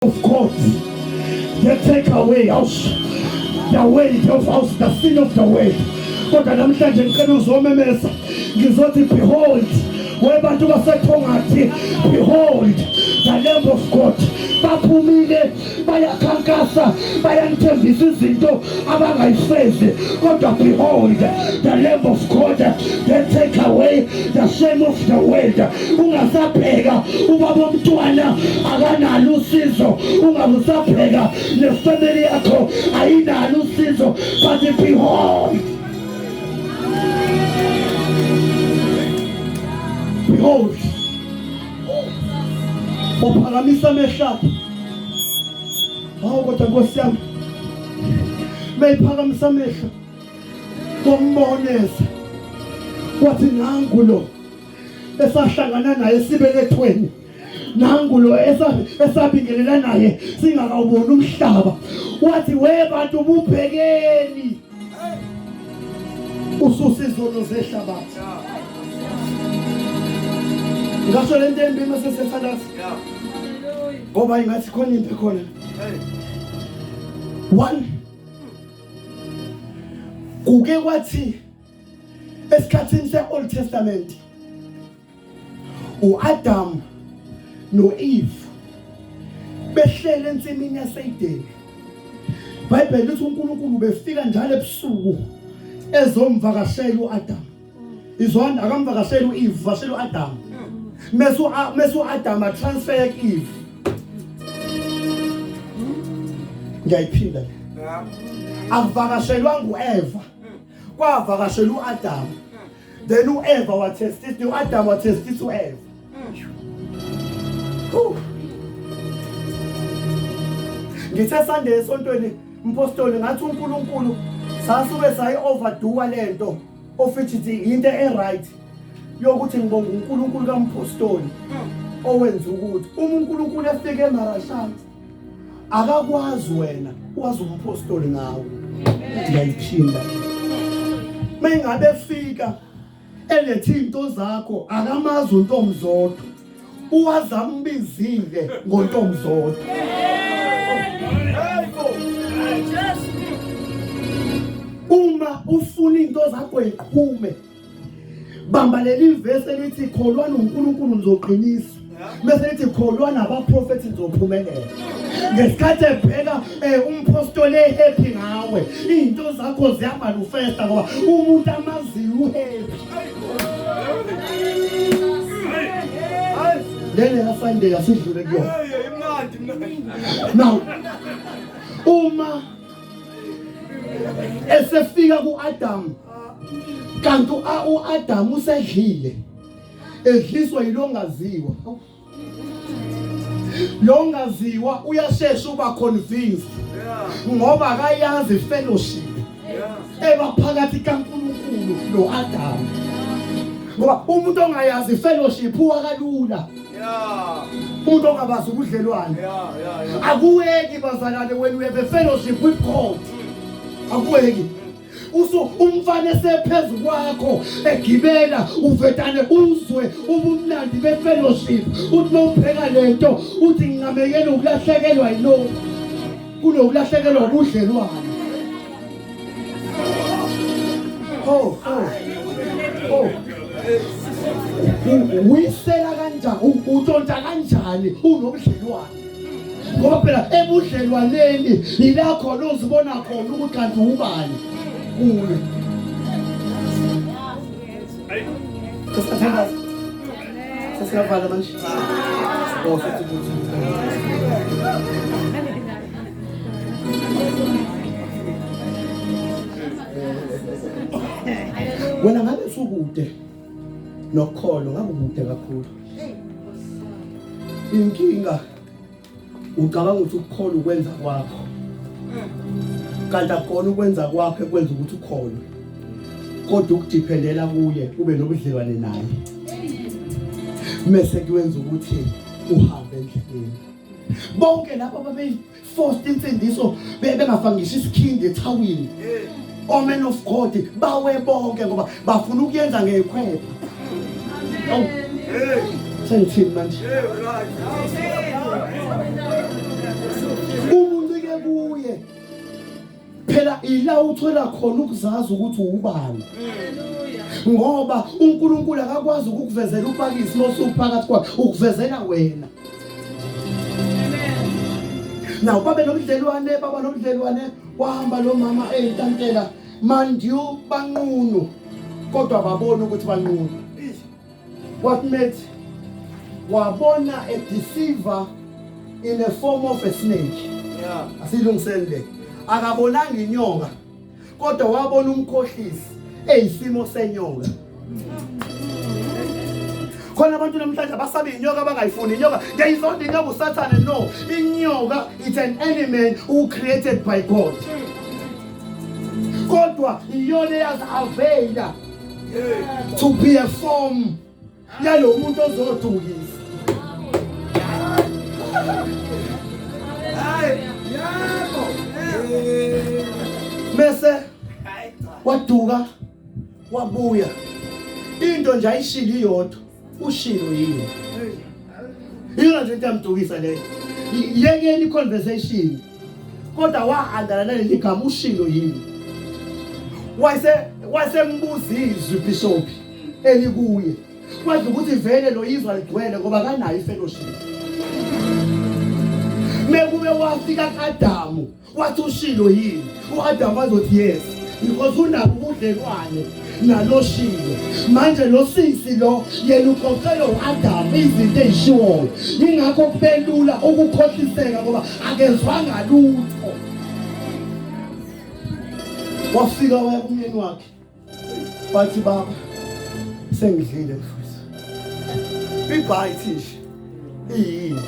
Of God that take away us the weight of us, the sin of the world. Kodwa namhlanje ngicela uzomemeza, ngizothi behold, webantu baseThongathi, behold the Lamb of God. Baphumile, bayakhankasa, bayanithembisa izinto abangayifezi, kodwa behold the Lamb of God that take away the shame of the world. Ungasabheka ubaba omntwana akanalo usizo, ungabusabheka nefamily yakho ayinalo usizo, but behold, behold. Uphakamisa amehlo akhe. Hawu kodwa Nkosi yami, meyiphakamisa amehlo wamboneza, wathi nangu lo esahlangana naye esibelethweni, nangu lo esabingelela naye singakawuboni umhlaba. Wathi we bantu bubhekeni, ususa izono zehlabathi. Ngasho lento embi mase sethandaza, ngoba ingathi khona impi khona. One, kuke kwathi esikhathini se-Old Testament uAdam noEve behlele ensimini yaseEdeni. IBhayibheli lithi uNkulunkulu befika njalo ebusuku ezomvakashela uAdam. Izwana, akamvakasheli uEve, uvakashela uAdam. Mese uAdam atransfer kuEve. Ngiyayiphinda le. Akuvakashelwanga uEva, kwavakashela uAdam. Then uEva wathestisa uAdam, wathestisa uEva. Ngithe Sunday esontweni, mpostoli, ngathi uNkulunkulu sasuke sayi overdo lento of which into e right yokuthi ngibonga uNkulunkulu kampostoli owenza ukuthi uma uNkulunkulu efike eMarashanti akakwazi wena, wazi umpostoli ngawe. Ngiyayiphinda, mengabe efika elethe into zakho akamazi uNtomzodwa, uwazambizile ngoNtomzodwa. Uma ufuna into zakho iqhume, bamba leli verse elithi kholwa noNkulunkulu nizoqiniswa, bese lithi kholwa nabaprofethi nizophumelela. Ngesikhathi ebheka umpostoli ehappy ngawe, izinto zakho ziyamanifesta, ngoba umuntu amaziyo uhappy. Lele ya Sunday asidlule kuyona. Now uma esefika kuAdam, kanti uAdam usedlile, edliswa yilongaziwa. Longaziwa uyashesha uba convinced ngoba akayazi fellowship eba phakathi kaNkulunkulu noAdam, ngoba umuntu ongayazi fellowship uwa kalula. Umuntu ongabazi ubudlelwane akuweki, bazalwane. When we have a fellowship with God, akuweki. Usu umfana esephezu kwakho egibela, uvetane uzwe ubumnandi befellowship, uthi mawubheka lento uthi ngingamekela ukulahlekelwa yilokhu kunokulahlekelwa ubudlelwane. Oh, uyisela kanjani, utshontsha kanjani unobudlelwane? Ngoba phela ebudlelwaneni yila khona uzibona khona ukuthi kanti ubani kuye. Sesithandaza, sesiyavala manje. Oh, futhi ukuthi wena ngabe usukude nokholo, ngabe ukude kakhulu. Inkinga ucabanga ukuthi ukukholwa ukwenza kwakho, kanti akukona ukwenza kwakho ekwenza ukuthi ukholwe, kodwa ukudependela kuye, ube nobudlelwane naye, mese kuwenza ukuthi uhambe endleleni. Bonke labo babe-forced insindiso bengafaki ngisho isikhindi ethawini, o man of God, bawe bonke ngoba bafuna ukuyenza ngeyikhwepha. Oh, sengithini manje? ila uthola khona ukuzazi ukuthi uwubani. Ngoba uNkulunkulu akakwazi ukukuvezela upakisi mosuphakathi kwakhe, ukuvezela wena. Now babe nobudlelwane, baba nobudlelwane, wahamba lo mama eyintantela, mind you banqunu kodwa babona ukuthi banqunu. What made wabona a deceiver in a form of a snake. Yeah. Asilungiseni le. Akabonanga inyoka kodwa wabona umkhohlisi eyisimo senyoka. Khona abantu namhlanje abasabi inyoka abangayifuni inyoka. Ngiyayizonda inyoka uSathane no. Inyoka it's an enemy who created by God. Kodwa iyona eyazi availa to be a form yalo muntu ozodukisa. Hayi, yebo. Bese waduka wabuya into nje ayishilo iyodwa ushilo yini iyona nje into yamdukisa leyo yekeni i-conversation kodwa wahandana naleli gama ushilo yini wase wasembuza izwi bishop elikuye kwazi ukuthi vele lo izwa ligcwele ngoba kanayo ifellowship mekube wafika kuAdamu wathi ushilo yini uAdamu wazothi yes because unabo ubudlelwane naloshilo manje lo sisi lo yena uxoxelwe uAdamu izinto ezishiwoyo ingakho kubelula ukukhohliseka ngoba akezwanga lutho wafika waya kumyeni wakhe Bathi baba sengidlile mfowethu. Ibhayithi nje iyini?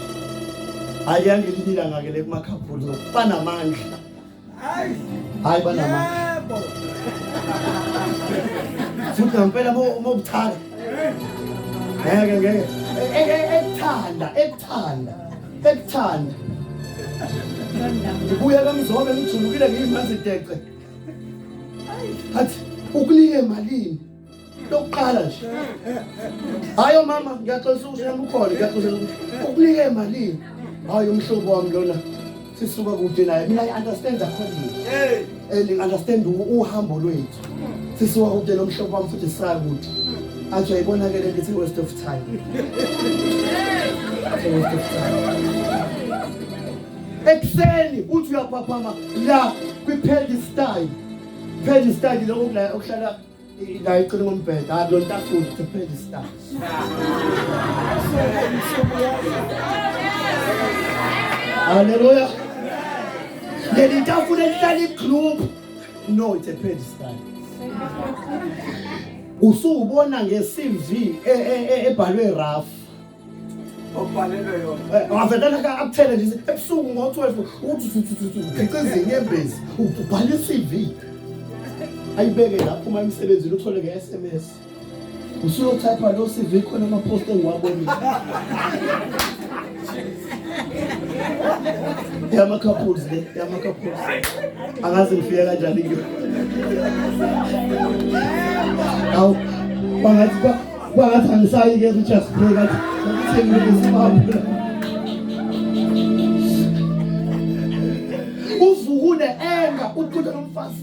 Hayi yangelinye ilanga ke le kumakhaphuli banamandla. Hayi. Hayi banamandla. Yebo. Futhi ngempela uma ubuthaka. Ngeke ngeke. Ekuthanda, ekuthanda, ekuthanda. Ngibuya kamzobe ngijulukile ngiyimanzi dece. Athi ukunike malini? Lokuqala nje. Hayi mama ngiyaxolisa ukuthi nami ukhona ngiyaxolisa ukuthi ukunike malini? Hayi umhlobo wami lona sisuka kude naye mina I understand according. Hey. And ngi understand uhambo lwethu. Sisuka kude nomhlobo wami futhi saya kude. Athi uyayibona ke lento ithi waste of time. It's a waste of time. Ekuseni uthi uyaphaphama la kwi-pedestal pedestal lokho kula okuhlala la eceleni kombhede hayi lo ntafula it's a pedestal haleluya leli tafula elihlala igroup no it's a pedestal usubona nge-CV ebhalwe rough Obhalelwe yona. Eh, Wavele ka akuthele nje ebusuku ngo-12 uthi uthi inyembezi ubhala i-CV ayibeke lapho uma emsebenzini uthole nge-SMS usuyothayipha lo CV khona ama-post engiwabonile yama-couples le yama-couples angazi ngifike kanjani kuyo awu kwangathi Kwangathi angisayi ke Richards Bay kathi sengilungisa Uvukune enga uqutha nomfazi.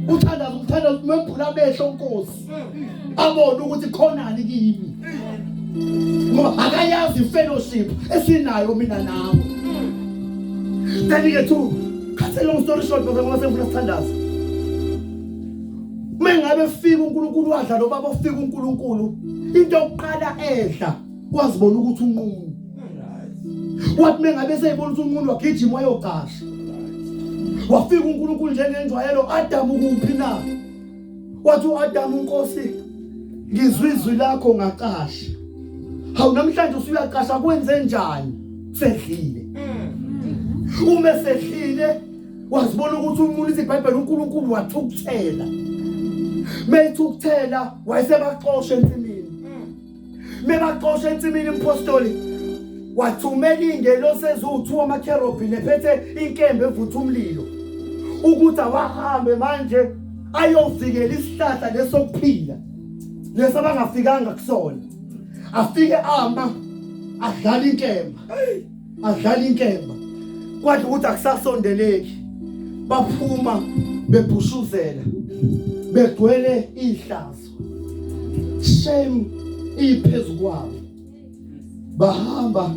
Uthandaza umthandazo umembula amehlo Nkosi. Abone ukuthi khonani kimi. Ngoba akayazi fellowship esinayo mina nawe. Then ke to cut a long story short ngoba sengifuna sithandaze. Mengabe fika uNkulunkulu wadla lo baba ufika uNkulunkulu into yokuqala edla wazibona ukuthi unqunu. Wathi mengabe seyibona ukuthi unqunu wagijima wayocasha. Wafika uNkulunkulu njengenjwayelo Adam ukuphi na? Wathi uAdam uNkosi ngizwe izwi lakho ngacasha. Hawu namhlanje usuyacasha kwenze njani? Sedlile. Uma sedlile wazibona ukuthi umuntu ithi iBhayibheli uNkulunkulu wathukuthela meyithukuthela wayesebaxosha ensimini mebaxosha ensimini impostoli wathumela ingelosi eziwu-2 amakherobhi ephethe inkemba evutha umlilo ukuthi awahambe manje ayovikela isihlahla lesokuphila leso abangafikanga kusona afike ama adlala inkemba adlala inkemba kwadla ukuthi akusasondeleki baphuma Bebhushuzela begcwele ihlazo. Shame iphezulu kwabo. Bahamba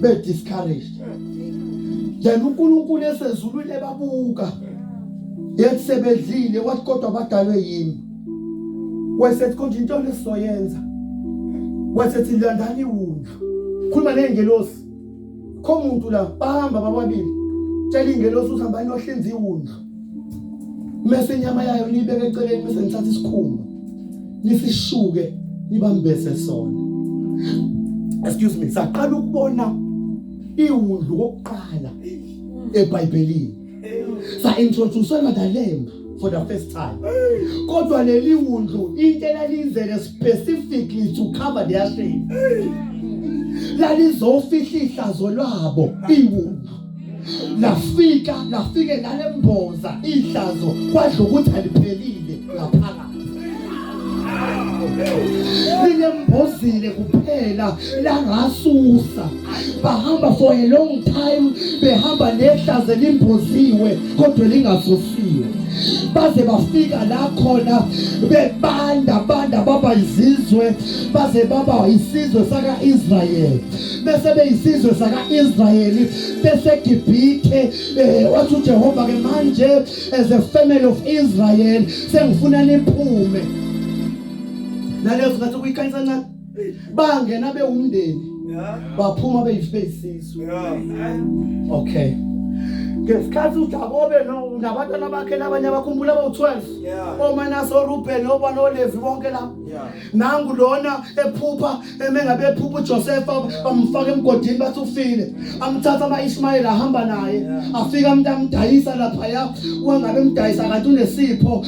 be discouraged. Then uNkulunkulu esezulwini ebabuka. Yethi sebedlile wathi kodwa badalwe yimi. Wayesethi konje into lesizoyenza. Wayesethi landani iwundlu. Khuluma nezingelosi. Kho muntu la bahamba bababili. Tshela ingelosi ukuthi hambani nohlinza iwundlu. Mese inyama yayo niyibeke eceleni bese nithatha isikhumba. Nisishuke nibambese sona. Excuse me, saqala ukubona iwundlu kokuqala eBhayibhelini. Sa introduce the lamb for the first time. Kodwa leli wundlu into elalizele specifically to cover their shame. Lalizofihla ihlazo lwabo iwundlu. Lafika lafike lalemboza ihlazo kwadla ukuthi aliphelile ngaphakathi. Lilembozile kuphela langasusa. Bahamba for a long time behamba nehlazo elimboziwe kodwa lingasusiwe. Baze bafika la khona bebanda banda baba izizwe baze baba isizwe saka-Israyeli. Bese beyisizwe saka-Israyeli bese Gibhithe wathi uJehova ke manje as a family of Israel sengifuna niphume. Nalezo ngathi kuyikhanyisa kancane. Bangena bewumndeni. Baphuma beyisizwe. Okay. Ngesikhathi uJakobe no nabantwana bakhe labanye abakhumbula abawu-12 oManase oRuben obani oLevi bonke laba. Nangu lona ephupha emengabe ephupha uJosefa bamfaka emgodini bathi ufile. Amthatha ama-Ishmayeli ahamba naye. Afika umuntu amdayisa laphaya wangabe emdayisa kanti unesipho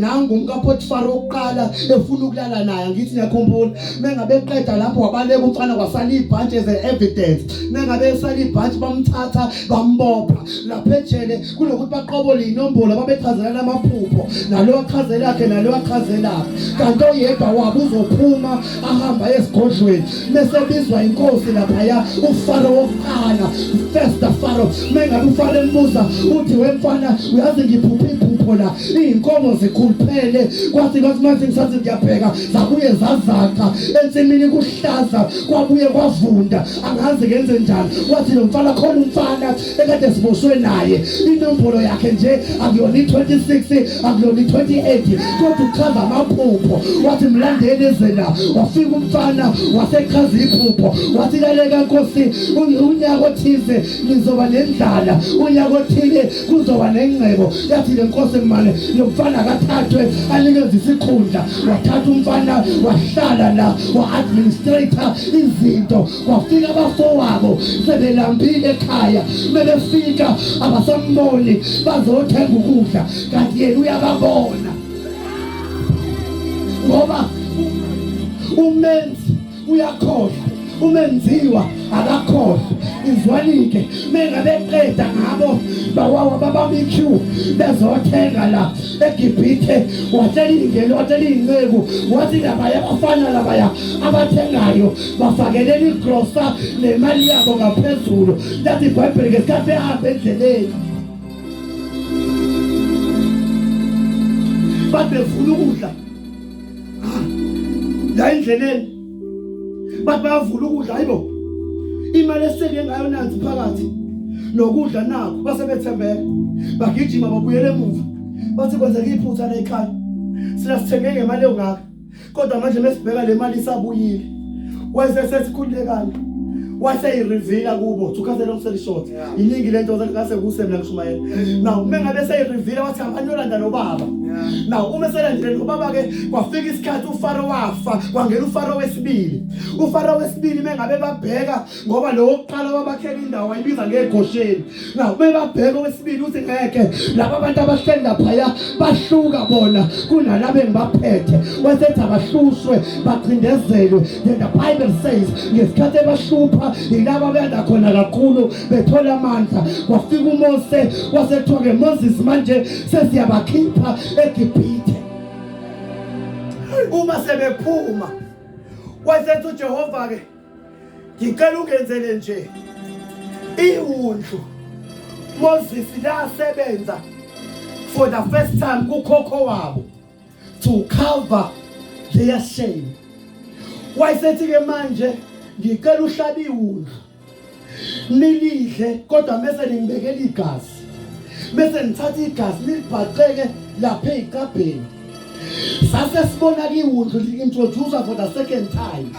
nangu umkaPotifar wokuqala efuna ukulala naye angithi niyakhumbula. Mengabe eqeda lapho wabaleka umfana kwasala ibhantshi as an evidence. Mengabe esala ibhantshi bamthatha bambopha lapha ejele kunokuthi baqobole inombolo babechazelana amaphupho nalo achazela yakhe nalo achazela kanti oyedwa wabo uzophuma ahamba esigodlweni bese bizwa inkosi laphaya uFaro wokuqala first Pharaoh mengabe uFaro embuza uthi wemfana uyazi ngiphupha iphupho la izinkomo zikhuluphele kwathi kwathi manje ngisathi ngiyabheka zabuye zazakha ensimini kuhlaza kwabuye kwavunda angazi ngenze njani wathi lo mfana khona umfana ekade siboshwe naye inombolo yakhe nje akuyona i-26 akuyona i-28 kodwa uchaza amaphupho wathi mlandeni eze la wafika umfana wasechaza iphupho wathi laleka nkosi unyaka othize nizoba nendlala unyaka othile kuzoba nengcebo yathi le nkosi mane lo mfana akathathwe anikeze isikhundla wathatha umfana wahlala la wa-administrator izinto kwafika abafowabo sebelambile ekhaya bebefika abasamboni bazothenga ukudla kanti yena uyababona ngoba umenzi uyakhohlwa umenziwa akakhohlwa izwanike mengabe qeda ngabo bawawa babamba iqueue bezothenga la eGibhithe watshela ingelo watshela inceku wathi labaya abafana labaya abathengayo bafakelela igrosa nemali yabo ngaphezulu lathi iBhayibheli ngesikhathi behamba endleleni bathi bevula ukudla la endleleni bathi bayavula ukudla hayibo imali eseke ngayo nansi phakathi nokudla nakho base bethembeka bagijima babuyela emuva bathi kwenzeka iphutha la ekhaya sina sithenge ngemali engaka kodwa manje mesibheka le mali isabuyile wase sesikhululekani waseyirivila kubo to cut the long story short iningi lento ngase kuse mina ngishumayela now uma ngabe seyirivila wathi hambani yolanda nobaba now uma selandile nobaba ke kwafika isikhathi uFaro wafa kwangena uFaro wesibili uFaro wesibili mengabe babheka ngoba lo wokuqala wabakhela indawo wayibiza ngegosheni now bebabheka owesibili uthi ngeke laba abantu abahleli laphaya bahluka bona kunalabo engibaphethe wasethi abahlushwe bacindezelwe then the Bible says ngesikhathi ebahlupha yilaba abeyanda khona kakhulu bethola amandla kwafika uMose wasethiwa ke Moses manje sesiyabakhipha eGibhithe uma sebephuma wasethi uJehova ke ngicela ungenzele nje iwundlu Moses lasebenza for the first time kukhokho wabo to cover their shame. Wayesethi ke manje ngicela uhlabe iwundlu nilidle kodwa mese ningibekela igazi bese nithatha igazi nilibhaqeke lapha eziqabheni. Sase sibona ke iwundlu li-introduce for the second time.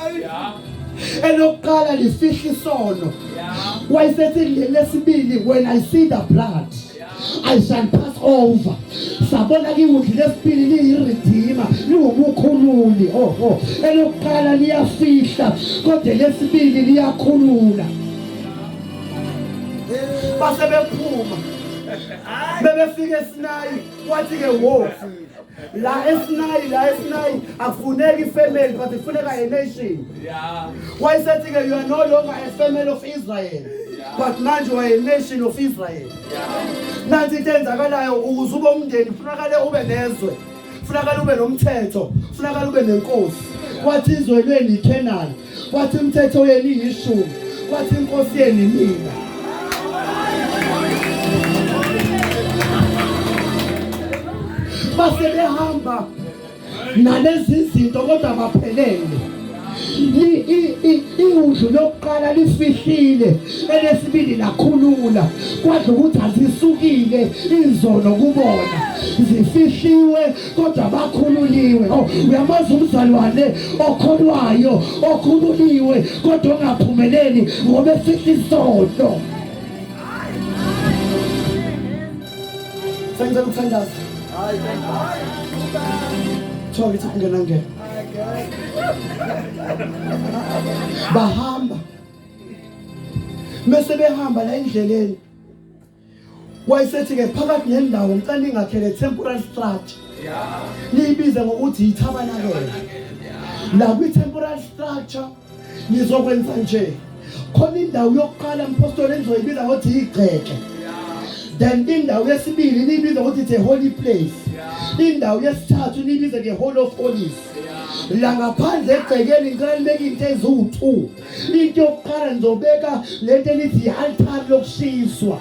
Elokuqala lifihla isono. Wayesethi lesibili, when I see the blood I shall pass over. Sabona ke iwundlu lesibili liyi-redeemer, liwumukhululi. Oh, elokuqala liyafihla kodwa lesibili liyakhulula. Base bephuma bebefika eSinayi, wathi ke wo la eSinayi, la eSinayi akufuneki ifamily but kufuneka a nation. Wayesethi ke you are no longer a family of Israel but manje you are a nation of Israel. Nansi into enzakalayo, ukuze ube umndeni kufunakale ube nezwe, kufunakala ube nomthetho, kufunakala ube nenkosi. Wathi izwe lweni iKhenani, wathi umthetho yenu iyishumi, wathi inkosi yenu mina. Base behamba nalezi zinto kodwa baphelele. Iwundlu lokuqala lifihlile, elesibili lakhulula, kwadla ukuthi azisukile izono kubona, zifihliwe kodwa bakhululiwe. Oh, uyamazi umzalwane okholwayo okhululiwe kodwa ongaphumeleli ngoba efihla isono. Sengicela ukuthandaza. Kuthiwa ngithi kungena ngena. Bahamba. Mese behamba la endleleni. Wayesethi ke phakathi nendawo ngicela ningakhele temporary structure. Niyibize ngokuthi yithabanakele. La kwi temporary structure nizokwenza nje. Khona indawo yokuqala mpostoli enizoyibiza ngokuthi igceke. Then indawo yesibili niyibiza ngokuthi it's a holy place. Indawo yesithathu niyibize nge-hall of holies. La ngaphandle egcekeni ngicela nibeke into eziwu-2. Into yokuqala nizobeka lento elithi i-altar lokushiswa.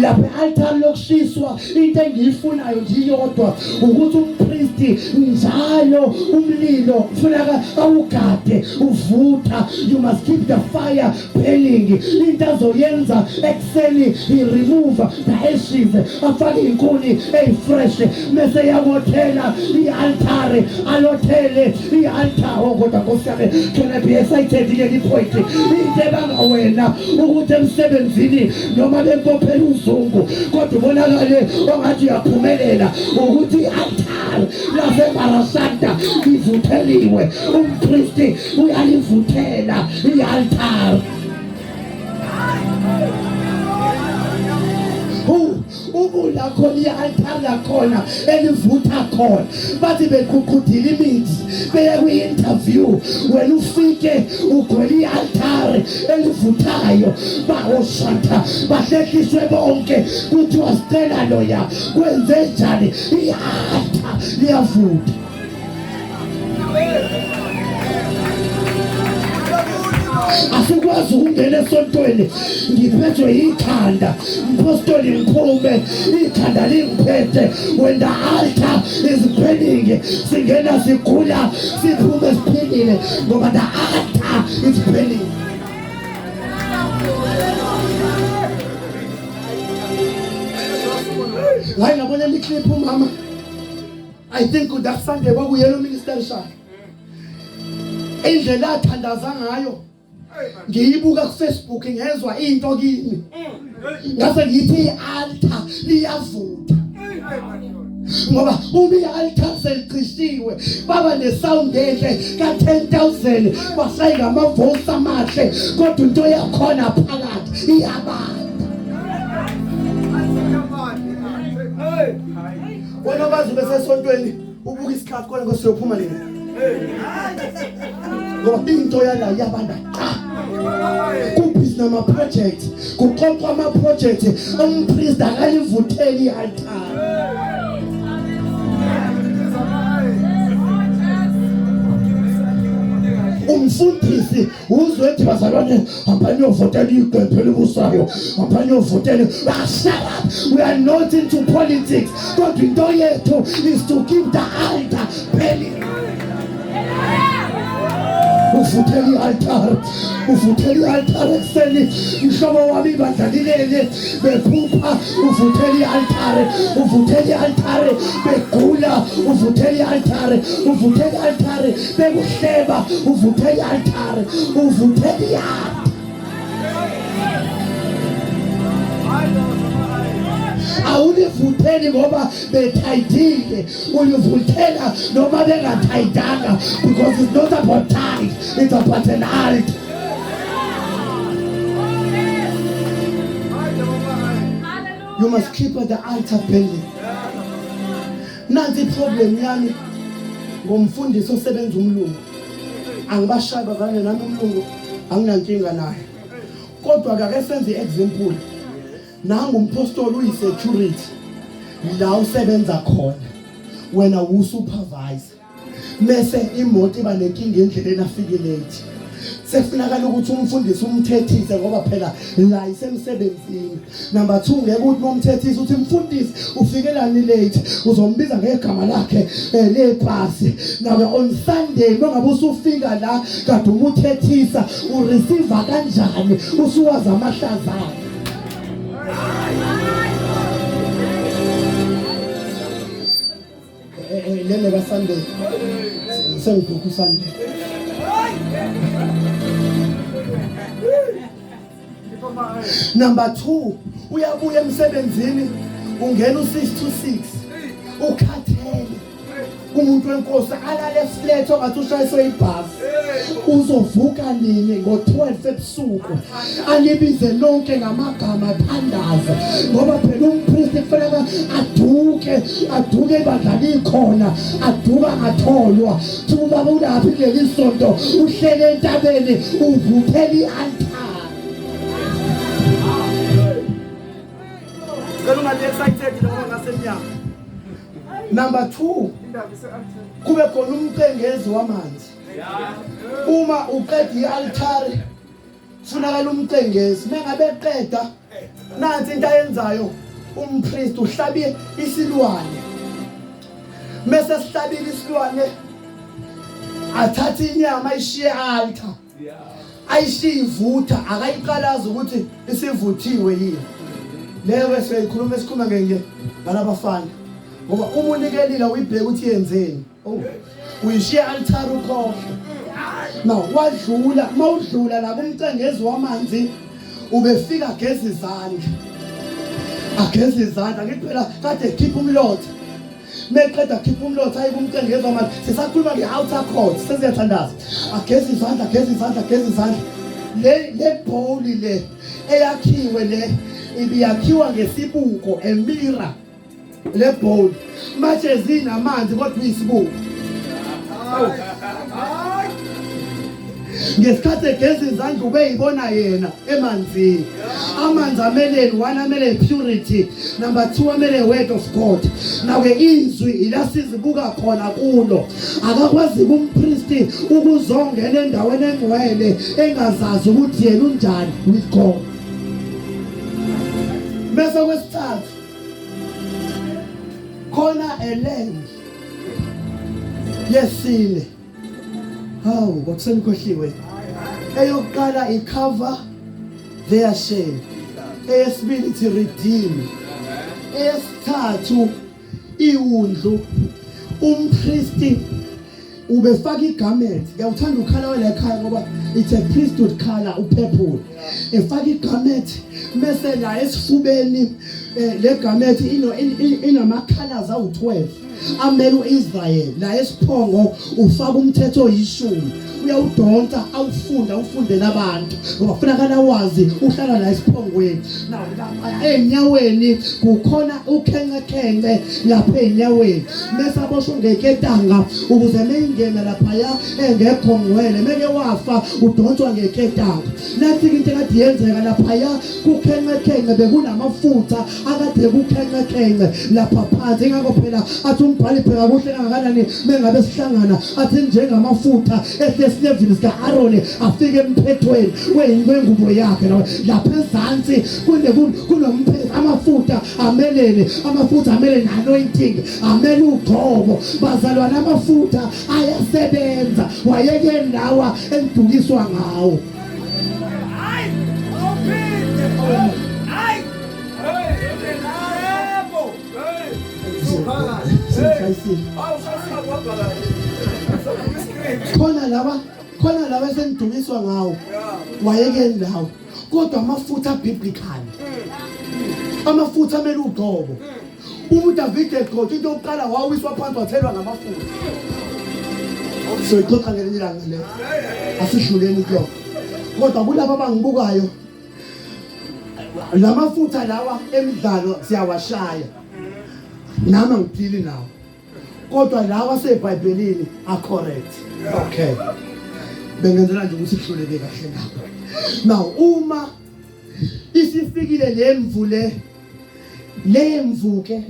Lapha i-altar lokushiswa into engiyifunayo nje iyodwa, ukuthi umpristi njalo umlilo kufuneka awugade uvutha. You must keep the fire burning. Into azoyenza ekuseni, he remove the ashes, afake inkuni eyifresh, mese yawothela i-altare, alothele i-altar. Oh kodwa Nkosi yami, can I be excited kuleli point? Into ebanga wena ukuthi emsebenzini noma bempophela uzungu kodwa ubonakale ongathi uyaphumelela, ukuthi i-altar laseMarasanta livutheliwe, umpristi uyalivuthela i-altar. Ubula khona i-altar lakhona elivutha khona, bathi beqhuqhudile imithi beye kwi-interview, wena ufike ugcwele i-altare elivuthayo, bawoshanta bahlehliswe bonke, kuthiwa sicela loya, kwenze njani? I-altar liyavutha. Asikwazi ukungena esontweni ngiphethwe yikhanda, mpostoli, ngiphume ikhanda lingiphethe. When the altar is burning, singena sigula, siphume siphilile, ngoba the altar is burning. Hayi, ngabona iclip, umama, I think that Sunday kwakuyena uminister Shaka, indlela athandaza ngayo ngiyibuka ku Facebook, ngezwa into kimi, ngase ngithi i-altar liyavutha, ngoba uma i-altar selicishiwe baba ne-sound enhle ka-10,000, bashaye ngamavoice amahle, kodwa into yakhona phakathi iyabanda. Wena bazi besesontweni ubuka isikhathi khona ngosiyophuma nini, ngoba into yala iyabanda qa. Kubhizi nama-project, kuxoxwa ama-project, umpriest akalivutheli i-altar. Umfundisi uzwe ethi bazalwane hambani niyovotela iqembu elibusayo, hambani niyovotela. Ah, shut up. We are not into politics. Kodwa into yethu is to keep the altar burning. Uvuthela i-altare, uvuthela i-altare ekuseni, mhlobo wami ibandla lilele bephupha, uvuthela i-altare, uvuthela i-altare begula, uvuthela i-altare, uvuthela i-altare bekuhleba, uvuthela i-altare, uvuthela i-altare. Awulivutheli ngoba bethayidile, ulivuthela noma bengathayidanga, because it's not about tithe, it's about an altar. You must keep the altar burning. Nansi iproblem yami ngomfundisi osebenza umlungu. Angibashayi bazalwane, nami umlungu anginankinga naye, kodwa ake senze i-example. Nangu umpostoli uyi-security la usebenza khona, wena usupervisor, mese imoto iba nenkinga endleleni, afike late, sekufunakala ukuthi umfundisi umthethise ngoba phela la isemsebenzini. Number 2, ngeke ukuthi umthethise uthi mfundisi ufikelani late, uzombiza ngegama lakhe lepasi. Nawe on Sunday mangabe usufika la kade umuthethisa, ureceive kanjani usuwaza amahlazana? Lele ka Sunday sengibhukha uSunday. Number 2, uyabuya emsebenzini, ungena u6 to 6, ukhathele umuntu wenkosi, alale flat ongathi ushayiswe ibhasi. Uzovuka nini? Ngo-12 ebusuku, alibize lonke ngamagama, athandaze, ngoba phela umpristi kufanele aduke, aduke ibandla likhona, aduka angatholwa. Thi ubaba ulaphi kuleli sonto? Uhlele entabeni, uvuthela i-altar. Cela ungabi excited noma ngasemnyango. Number 2, kube khona umcengezi wamanzi. Uma uqeda i-altare funakala umcengezi. Mengabe eqeda, nansi into ayenzayo umpriest, uhlabe isilwane. Mese sihlabile isilwane, athathe inyama ayishiye altar, ayishiye ivutha, akayiqalaza ukuthi isivuthiwe yini. Leyo bese ikhuluma, esikhuluma ngeke ngalabafana, ngoba uma unikelile uyibheka ukuthi yenzeni. Oh, uyishiya altar ukhohlwe. Now wadlula, mawudlula la kumcengezi wamanzi, ubefika ageza izandla, ageza izandla. Ngithi phela kade ekhipha umlotha, meqeda khipha umlotha ayi kumcengezi wamanzi. Sisakhuluma nge-outer court, sesiyathandaza. Ageza izandla, ageza izandla, ageza izandla. Le bowl le eyakhiwe le ibiyakhiwa ngesibuko, emira le bowl manje zinamanzi kodwa uyisibuko. Ngesikhathi egeza izandla ubeyibona yena emanzini. Amanzi ameleni? One, amele purity. Number two, amele word of God. Nawe izwi ila sizibuka khona kulo. Akakwazi umpristi ukuzongena endaweni engcwele engazazi ukuthi yena unjani with God. Bese kwesithathu khona a land yesine. Hawu, kwakusenikhohliwe. Eyokuqala icover their shame, eyesibili to redeem, eyesithathu iwundlu. Umpristi ubefaka igarment. Ngiyawuthanda ukhala wela ekhaya ngoba it's a priesthood color, upurple. Efaka igarment, mese la esifubeni le garment ino inama colors awu12 amele uIsrael. La esiphongo ufaka umthetho oyishumi, uyawudonsa, awufunda, awufunde nabantu ngoba kufunakala wazi, uhlala la esiphongweni. Now lapha enyaweni kukhona ukhencekhence lapha enyaweni, mese aboshwe ngeketanga ukuze meyingena laphaya engekho ngcwele, meke wafa udonswa ngeketanga. Nansi into ekade yenzeka laphaya kukhencekhence, bekunamafutha akade kukhencekhence lapha phansi. Ingakho phela athi umbhali, bheka kuhle kangakanani mengabe sihlangana, athi njengamafutha ehle. esilevini sika-Aroni afike emphethweni wengubo yakhe lapha ezansi kunomphetho amafutha amelele amafutha amele anointing amele ugcobo bazalwana amafutha ayasebenza wayeke lawa engidukiswa ngawo. Khona laba khona laba esengidumiswa ngawo wayekeni lawo kodwa amafutha biblical amafutha amele ugcobo. Uma uDavide egcotshwa into yokuqala wawiswa phansi wathelwa ngamafutha. Soyixoxa ngelinye ilanga le, asidluleni kulokho. Kodwa kulabo abangibukayo lamafutha lawa emidlalo siyawashaya, nami angiphili nawo, kodwa lawa aseBhayibhelini a correct. Okay, bengenzela nje ukuthi kuhluleke kahle lapho. Now uma isifikile lemvu lemvu ke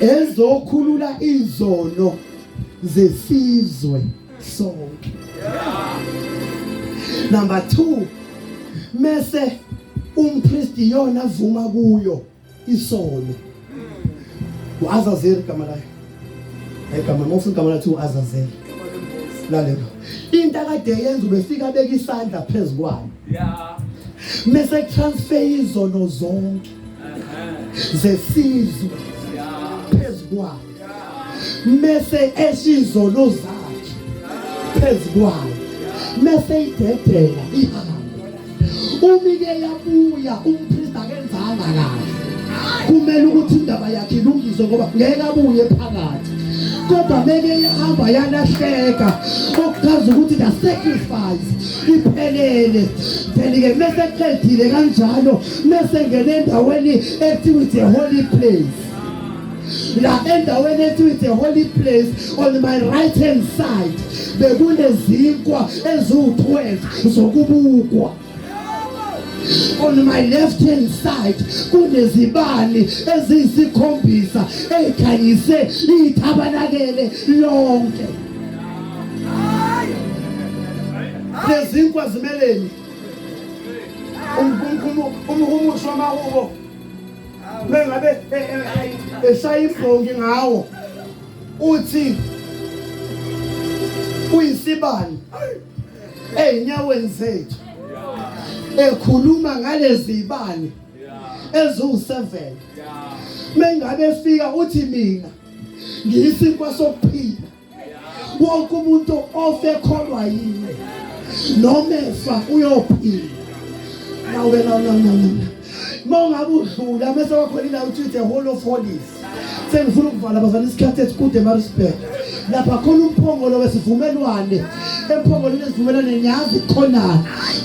ezokhulula izono zesizwe sonke. Number 2, mese umpristi yona vuma kuyo isono. uAzazel igama lakhe, igama mawufuna igama lakhe uAzazel. Lalela into akade yenza, ubefika abeka isandla phezu kwayo mese transfer izono zonke zesizwe phezu kwayo, mese esho izono zakhe phezu kwayo, mese idedela ihambe. Uma ike yabuya umpristi akenzanga kahle, kumele ukuthi indaba yakhe ilungiswe ngoba ngeke abuye phakathi. Kodwa meke yahamba yalahleka, okuchaza ukuthi the sacrifice iphelele. Then-ke mese qedile kanjalo, mese ngene endaweni ekuthiwa it's a holy place. La endaweni ethiwa it's a holy place, on my right hand side bekunezinkwa eziwu-12 zokubukwa, on my left hand side kunezibani eziyisikhombisa ezikhanyise ithabanakele lonke. Lezinkwa zimeleni? Umhumusho wamahubo mengabe eshaya imbongi ngawo uthi uyisibani ey'nyaweni zethu, ekhuluma ngalezi zibani eziwu-7. Mengabe efika uthi mina ngiyisinkwa sokuphila, wonke umuntu ofe kholwa yimi noma efa uyophila. Nawe naw naw naw naw uma ungabe udlula mese wakhona indawo uthi the Hall of Holies. Sengifuna ukuvala bazana, isikhathi esikude eMaritzburg. Lapha khona umphongolo wesivumelwane, emphongolweni wesivumelwane niyazi khona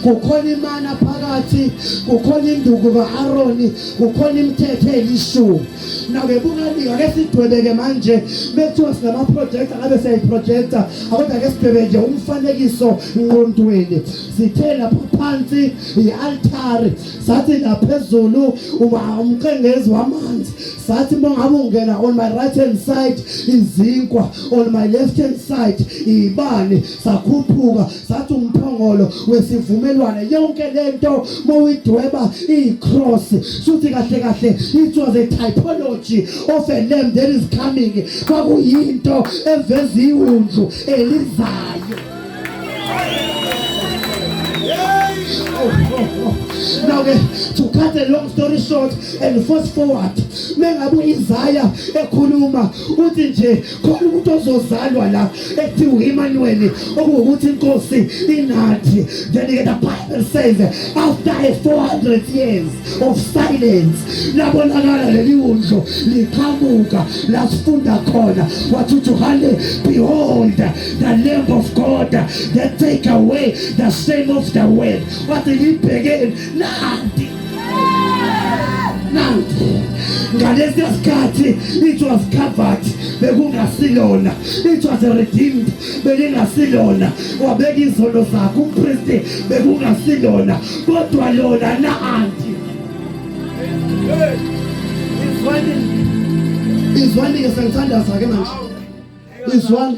kukhona imana phakathi, kukhona induku ka-Aroni, kukhona imithetho elishumi. Nawe bukanika ke sidwebeke manje, bekuthiwa sinama-projector ngabe siyayiprojector, kodwa ke sidwebe nje umfanekiso ngqondweni. Sithe lapha phansi i-altari, sathi ngaphezulu umqengezi wamanzi, sathi uma ngabe ungena on my right hand side izinkwa, on my left hand side ibani, sakhuphuka sathi umphongolo wesivumelwane. Yonke lento mawuyidweba i-cross, suthi kahle kahle it was a typology of a lamb that is coming, kwakuyinto eveza iwundlu elizayo. Now ke, to cut a long story short and fast forward, mengabe uIsaiah ekhuluma uthi nje khona umuntu ozozalwa la ekuthiwa uEmmanuel, okuwukuthi inkosi inathi. Then ke the Bible says after a 400 years of silence labonakala leli wundlu liqhamuka. Lasifunda khona wathi uJohane, "Behold the Lamb of God that take away the sin of the world." Wathi libhekeni, nanti nanti. Ngalesi sikhathi it was covered, bekungasilona. It was redeemed, belingasilona. Wabeka izono zakhe umpristi, bekungasilona, kodwa lona nanti. Izwani, izwani ke, sengithandaza ke manje, izwani.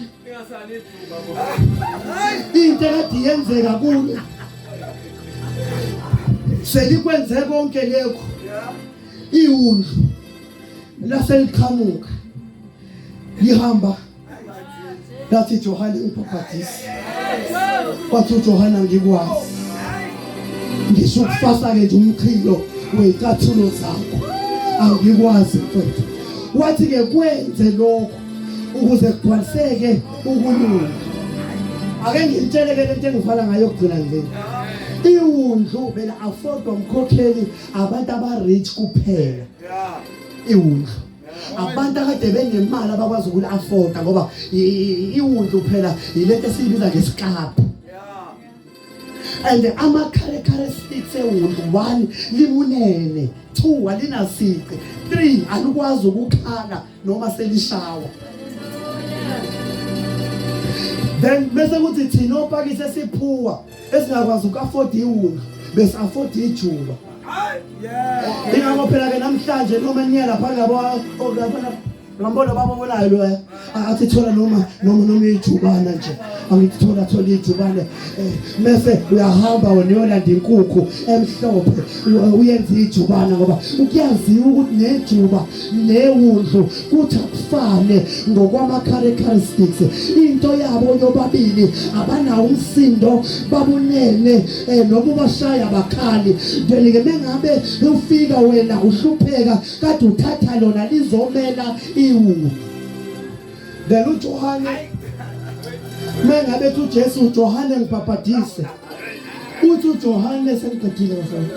Into ekade yenzeka kulo selikwenze konke lekho, iwundlu laseliqhamuka lihamba lathi, "Johane, ngibhabhadisi." Kwathi uJohane, "Angikwazi ngisho ukufasa-ke nje umchilo wey'cathulo zakho, angikwazi mfethu." Wathi-ke, "Kwenze lokho ukuze kugcwaliseke ukulunga." Ake ngilitsheleke lento engivala ngayo kugcina nje. Iwundlu bela affordwa umkhokheli abantu aba-rich kuphela. Iwundlu abantu akade benemali abakwazi ukuli-afforda, ngoba iwundlu phela yilento esiyibiza ngesikaphu, and ama-characteristics ewundlu: one, limunene; two, alinasici; three, alikwazi ukukhala noma selishawa. Then bese kuthi thina opakise siphuwa esingakwazi uku-afforda iwundlu, bese afford ijuba. Ingakho phela ke namhlanje noma niya lapha ngabo ngambona babobonayo lo athi thola noma ijubana nje, angithi thola thola ijubane, mese uyahamba wena uyolanda inkukhu emhlophe, uyenza ijubana, ngoba kuyaziwa ukuthi nejuba newundlu kuthi akufane ngokwama characteristics. Into yabo yobabili, abanawo umsindo, babunene, noma ubashaya bakhali. Then ke mengabe ufika wena uhlupheka kade uthatha lona lizomela iwundlu. Then uJohane mengabe ethi uJesu, "uJohane ngibhabhadise," uthi uJohane, sengiqedile bafana,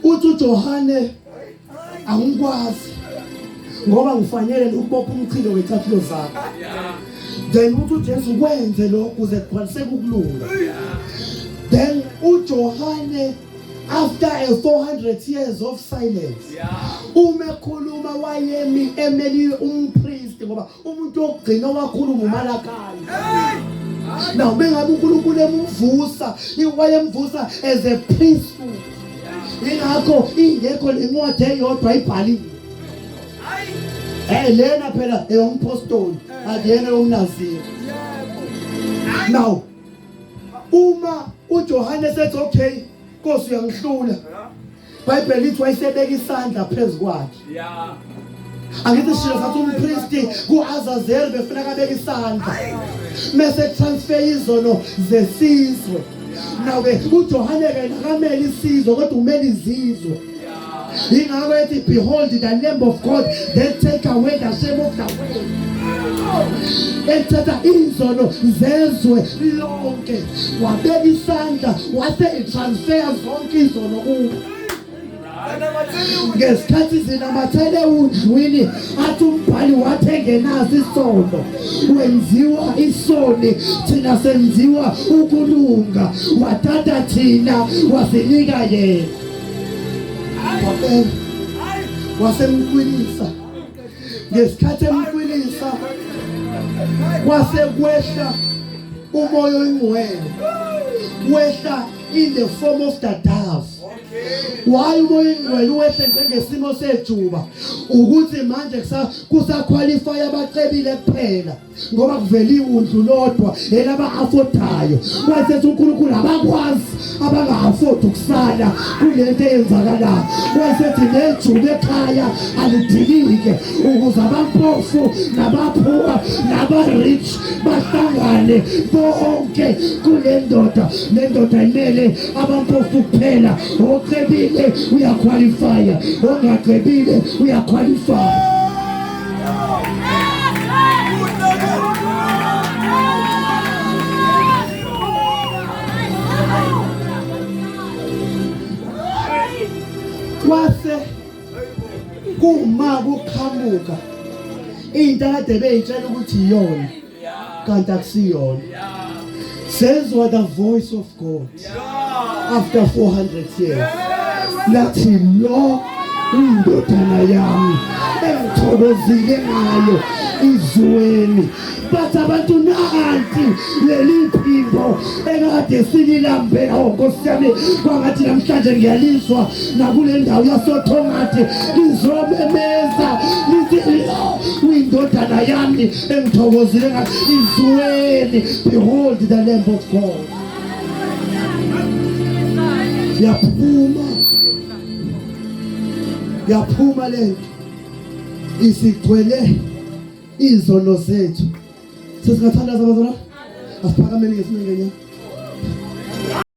uthi uJohane, "Angikwazi ngoba ngifanele ukubopha umchilo wecathulo zakho." Then uthi uJesu, "Kwenze lokho ukuze kugcwaliseke ukulunga." Then uJohane, after a 400 years of silence, uma ekhuluma wayemi emeli umpriest, ngoba umuntu wokugcina owakhuluma uMalakhi. Now bengabe uNkulunkulu emvusa, wayemvusa as a priesthood, ingakho ingekho lencwadi eyodwa ibhaliwe. Lena phela eyompostoli, akuyena yomnaziri. Now uma uJohane sethi, "Okay Nkosi, uyangihlula," iBhayibheli lithi wayesebeka isandla phezu kwakhe. Angithi sishilo sathi umpristi kuAzazel befuna kabeka isandla mase transfer izono zesizwe. Now ke uJohane ke nakamela isizwe, kodwa umela izizwe. Ingakho ethi, "Behold the Lamb of God that take away the shame of the world," ethatha izono zezwe lonke. Wabeka isandla wase etransfer zonke izono kubo ngesikhathi zinamathele ewundlwini. Athi umbhali, wathi engenaso isono wenziwa isoni, thina senziwa ukulunga. Wathatha thina wasinika yena, wabeka wasemqinisa. Ngesikhathi emqinisa, kwase kwehla uMoya oyiNgcwele, wehla in the form of the dove. Why uMoya oyiNgcwele wehle njengesimo sejuba? Ukuthi manje kusaqualify abacebile kuphela, ngoba kuvela iwundlu lodwa elaba-affordayo. Wasethi uNkulunkulu, abakwazi abanga-affordi ukusala kulento eyenzakalayo. Wasethi nejuba ekhaya alidilike ukuze abampofu nabaphuwa naba-rich bahlangane bonke kule ndoda. Le ndoda imele abampofu kuphela. Ocebile uyaqualifya, ongacebile uyaqualifya. Kwase kuma kuqhamuka into akade beyitshela ukuthi iyona, kanti akusiyona. Sezwa the voice of God after 400 years, lathi, "Lo indodana yami engithokozile ngayo, izweni." Bathi abantu, "Nanti leli phimbo ekade sililambela." Oh Nkosi yami, kwangathi namhlanje ngiyalizwa nakule ndawo yasoThongathi lizomemeza lithi, "Lo." Indodana yami engithokozile ngayo, izweni, behold the Lamb of God. Yaphuma, yaphuma lento isigcwele izono zethu. Sesingathandaza bazalwane, asiphakameni ngesinye ngenyawo.